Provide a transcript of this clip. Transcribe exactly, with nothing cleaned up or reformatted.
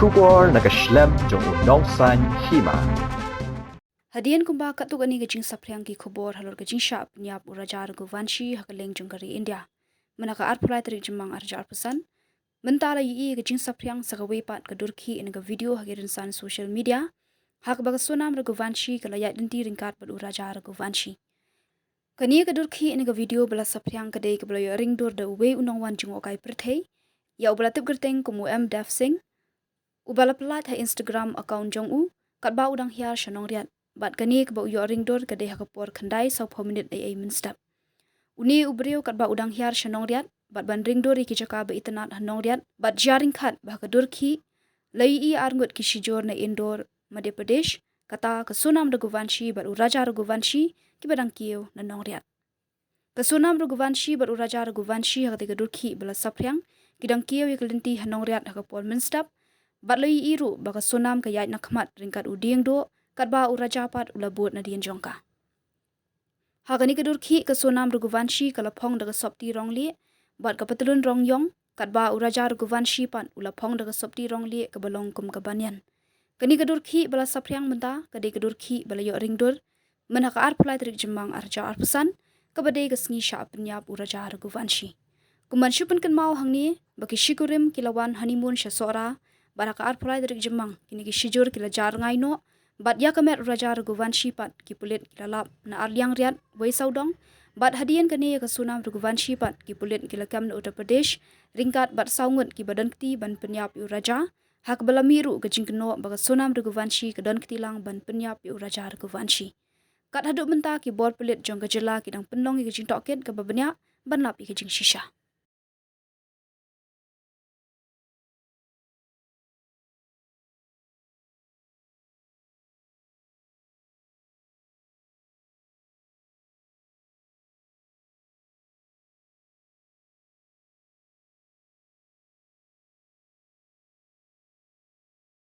Khubor na ka shlem jong u Nongsaiñ Hima. Hadien kumba katto katne ka jingsaphriang ki khubor halor ka jingshah pynïap u Raja Raghuvanshi ha ka liang jong ka ri India mynta ka arphew lai tarik Jymmang arhajar arphew san, mynta la ïohi ka jingsaphriang sa kawei pat ka dur khih na ka video ha ki rynsan social media, ha kaba ka Sonam Raghuvanshi ka la ïaid lynti ryngkat bad u Raja Raghuvanshi. Kane ka dur khih na ka video ba la saphriang ka dei kaba la ïoh ring dur da uwei u nongwan jngohkai pyrthei, ïa uba la tip kyrteng kum u M Dev Singh, uba la pyllait ha Instagram account jong u katba u dang hiar sha Nongriat, bad kane kaba u ïoh ring dur ka dei ha ka por khyndai sawphew minit eiei mynstep. Une u briew katba u dang hiar sha Nongriat bad ban ring dur ïa ki jaka ba itynnad ha Nongriat bad jia ryngkhat ba ha ka dur khih la ïohi ar ngut ki shijur na Indore, Madhya Pradesh, kata ka Sonam Raghuvanshi bad u Raja Raghuvanshi kiba dang kiew na Nongriat. Ka Sonam Raghuvanshi bad u Raja Raghuvanshi ha katei ka dur khih ba la saphriang ki dang kiew ïa ka lynti ha Nongriat ha ka por mynstep, bad la ïohi ruh ba ka Sonam ka ïaid na khmat ryngkat u dieng duh, katba u Raja pat u la bud nadien jong ka. Ha kane ka dur khih ka Sonam Raghuvanshi ka la phong da ka sopti rong lieh bad ka patlun rong ïong, katba u Raja Raghuvanshi pat u la phong da ka sopti rong lieh kaba long kum ka banyan. Kane ka dur khih ba la saphriang mynta ka dei ka dur khih ba la ïoh ring dur mynta ka arphew lai tarik Jymmang arhajar arphew san, kaba dei ka sngi shah pynïap u Raja Raghuvanshi. Kum ban shu pynkynmaw hangne ba ki shikurim ki la wan honeymoon sha Sohra, bad ha ka arphew lai tarik Jymmang kine ki shijur ki la jah rngai noh, bad ïa ka met u Raja Raghuvanshi pat ki pulit ki la lap na Arliang Riat wei sawdong, bad hadien kane ïa ka Sonam Raghuvanshi pat ki pulit ki la kem na Uttar Pradesh ryngkat bad saw ngut kiba don kti ban pynïap ïa u Raja, ha kaba la mih ruh ka jingkynnoh ba ka Sonam Raghuvanshi ka don kti lang ban pynïap ïa u Raja Raghuvanshi. Kat haduh mynta ki bor pulit jong ka jylla ki dang pynlong ïa ka jingtohkit kaba bniah ban lap ïa ka jingshisha.